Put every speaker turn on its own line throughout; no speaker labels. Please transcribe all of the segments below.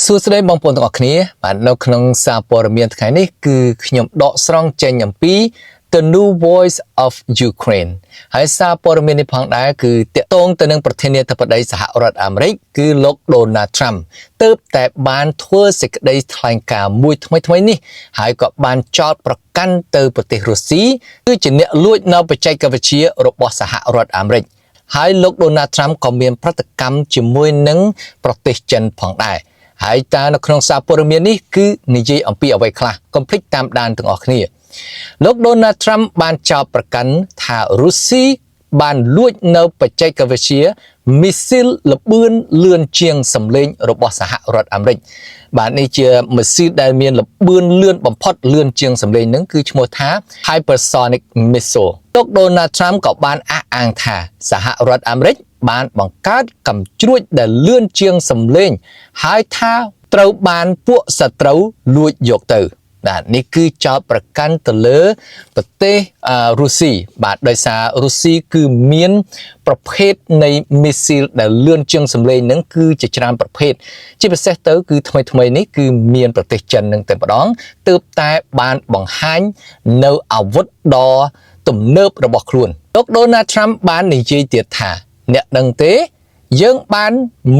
សួស្តីបងប្អូនទាំងអស់គ្នាបាទនៅក្នុងសារព័ត៌មានថ្ងៃនេះគឺខ្ញុំដកស្រង់ចេញអំពី The New Voice of Ukraine ហើយសារព័ត៌មាននេះផងដែរគឺតាក់ទងទៅនឹងប្រធានាធិបតីសហរដ្ឋអាមេរិកគឺលោក Donald Trump ទើបតែបានធ្វើសេចក្តីថ្លែងការណ៍មួយថ្មីៗនេះហើយក៏បានចោទប្រកាន់ទៅប្រទេសរុស្ស៊ីគឺជាអ្នកលួចនៅបច្ចេកវិទ្យារបស់សហរដ្ឋអាមេរិកហើយលោក Donald Trump ក៏មានប្រតិកម្មជាមួយនឹងប្រទេសចិនផងដែរហើយតើនៅក្នុងសារព័ត៌មាននេះគឺនិយាយអំពីអ្វីខ្លះកុំភ្លេចតាមដានទាំងអស់គ្នាលោក Donald Trump បានចោទប្រកាន់ថារុស្ស៊ីបានលួចនៅបច្ចេកវិទ្យាមីស៊ីលល្បឿនលឿនជាងសម្លេងរបស់សហរដ្ឋអាមេរិកបាទនេះជាមីស៊ីលដែលមានល្បឿនលឿនបំផុតលឿនជាងសម្លេងនឹងគឺឈ្មោះថា Hypersonic Missile លោក Donald Trump ក៏បានអះអាងថាសហរដ្ឋអាមេរិកបានបង្កើតកាំជ្រួចដែលលឿនជាងសម្លេងហើយថាត្រូវបានពួកសត្រូវលួចយកទៅបាទនេះគឺចោទប្រកាន់ទៅលើប្រទេសរុស្ស៊ីបាទដោយសាររុស្ស៊ីគឺមានប្រភេទនៃមីស៊ីលដែលលឿនជាងសម្លេងហ្នឹងគឺជាច្រើនប្រភេទជាពិសេសទៅគឺថ្មីថ្មីនេះគឺមានប្រទេសចិននឹងតែម្ដងទើបតែបានបង្ហាញនៅអាវុធដ៏ទំនើបរបស់ខ្លួនលោក Donald Trump បាននិយាយទៀតថាអ្នកដឹងទេ យើងបាន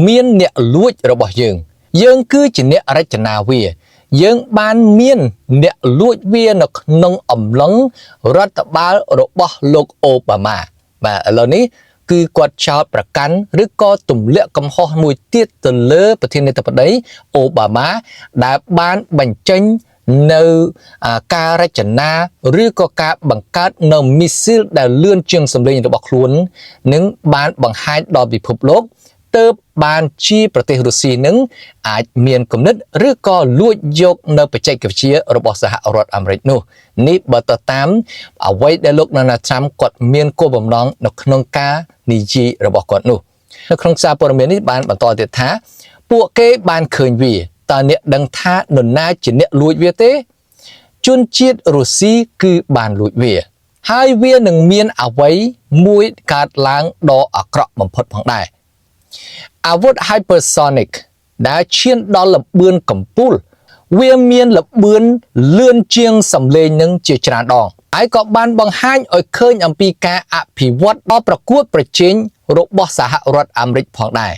មានអ្នកលួចរបស់យើង យើងគឺជាអ្នករចនាវា យើងបានមានអ្នកលួចវានៅក្នុងអំឡុងរដ្ឋបាលរបស់លោកអូបាម៉ាបាទឥឡូវនេះគឺគាត់ចោទប្រកាន់ឬក៏ទម្លាក់កំហុសមួយទៀតទៅលើប្រធានាធិបតីអូបាម៉ាដែលបានបញ្ចេញនៅការរចនាឬក៏ការបង្កើតនៅមីស៊ីលដែលលឿនជាងសម្លេងរបស់ខ្លួននិងបានបង្ហាញដល់ពិភពលោកទើបបានជាប្រទេសរុស្ស៊ីនឹងអាចមានគំនិតឬក៏លួចយកនៅបច្ចេកវិទ្យារបស់សហរដ្ឋអាមេរិកនោះនេះបើទៅតាមអ្វីដែលលោក Donald Trump គាត់មានគោលបំណងនៅក្នុងការនិយាយរបស់គាត់នោះនៅក្នុងសារព័ត៌មាននេះបានបន្តទៀតថា ពួកគេបានឃើញវាតើអ្នកដឹងថានរណាជាអ្នកលួចវាទេ ជនជាតិរុស្ស៊ីគឺបានលួចវា ហើយវានឹងមានអ្វីមួយកើតឡើងដ៏អាក្រក់បំផុតផងដែរអាវុធ Hypersonic ដែលឈានដល់ល្បឿនកំពូល វាមានល្បឿនលឿនជាងសម្លេងនឹងជាច្រើនដងហើយក៏បានបង្ហាញឲ្យឃើញអំពីការអភិវឌ្ឍដ៏ប្រកួតប្រជែងរបស់សហរដ្ឋអាមេរិកផងដែរ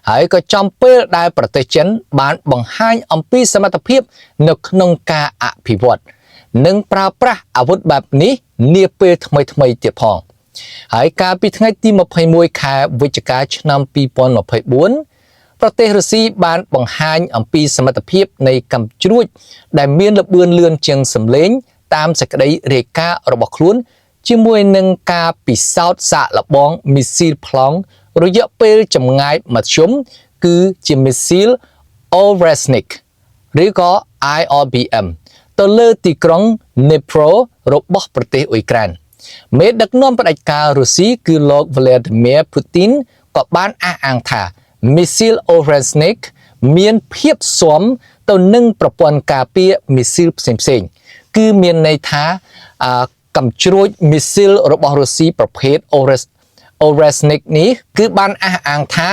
ហើយក៏ចំពេលដែលប្រទេសចិនបានបង្ហាញអំពីសមត្ថភាពនៅក្នុងការអភិវឌ្ឍនិងប្រើប្រាស់អាវុធបែបនេះនាពេលថ្មីៗទៀតផងហើយកាលពីថ្ងៃទី21ខែវិច្ឆិកាឆ្នាំ2024ប្រទេសរុស្ស៊ីបានបង្ហាញអំពីសមត្ថភាពនៃកាំជ្រួចដែលមានល្បឿនលឿនជាងសម្លេងតាមសេចក្តីរាយការណ៍របស់ខ្លួន ជាមួយនឹងការពិសោធន៍សាកល្បងមីស៊ីលប្លង់រយៈពេលចម្ងាយមធ្យមគឺជាមីស៊ីល Oresnik ឬក៏ IRBM ទៅលើទីក្រុង Dnipro របស់ប្រទេសអ៊ុយក្រែនមេដឹកនាំផ្ដាច់ការរុស្ស៊ីគឺលោក Vladimir Putin ក៏បានអះអាងថាមីស៊ីល Oresnik មានភាពស៊ាំទៅនឹងប្រព័ន្ធការពារមីស៊ីលផ្សេងៗគឺមានន័យថាកាំជ្រួចមីស៊ីលរបស់រុស្ស៊ីប្រភេទ Oresnik នេះគឺបានអះអាងថា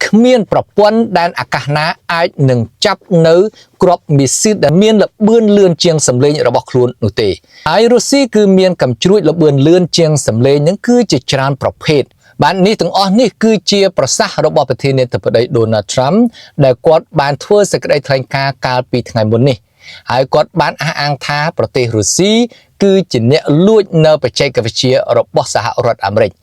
គ្មានប្រព័ន្ធដែនអាកាសណាអាចនឹងចាប់នៅគ្រាប់មីស៊ីលដែលមានល្បឿនលឿនជាងសម្លេងរបស់ខ្លួននោះទេហើយរុស្ស៊ីគឺមានកាំជ្រួចល្បឿនលឿនជាងសម្លេងនឹងគឺជាច្រើនប្រភេទបាទនេះទាំងអស់នេះគឺជាប្រសាសន៍របស់ប្រធានាធិបតី Donald Trump ដែលគាត់បានធ្វើសេចក្តីថ្លែងការណ៍កាលពីថ្ងៃមុននេះហើយគាត់បានអះអាងថាប្រទេសរុស្ស៊ីគឺជាអ្នកលួចនៅបច្ចេកវិទ្យារបស់សហរដ្ឋអាមេរិក។